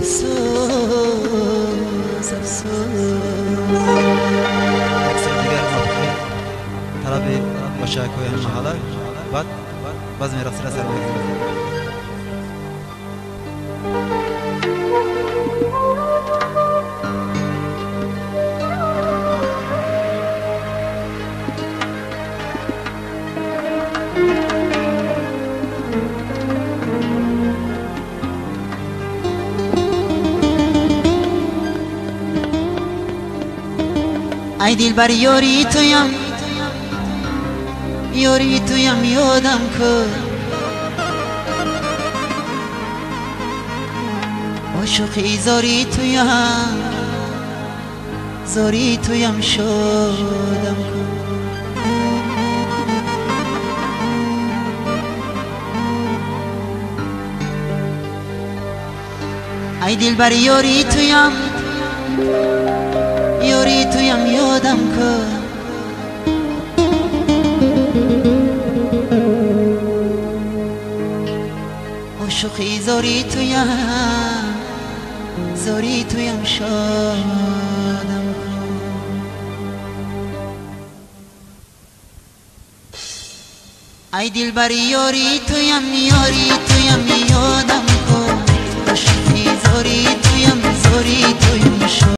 Афсӯс, афсӯс. Як суруд дигар мувофиқи талаби бачакҳои ҳамин маҳалла, баъд базми рақсира сар мекунем. Ай дилбар, ёри туям, ёри туям, ёдам кун. Ошиқи зори туям, зори туям, шодам кун. Ай дилбар, ёри туям, ёри туям, ёдам кун. Ошиқи зори туям, зори туям, шодам кун. Ай дилбар, ёри туям, ёри туям, ёдам кун. Ошиқи зори туям, зори туям, шодам.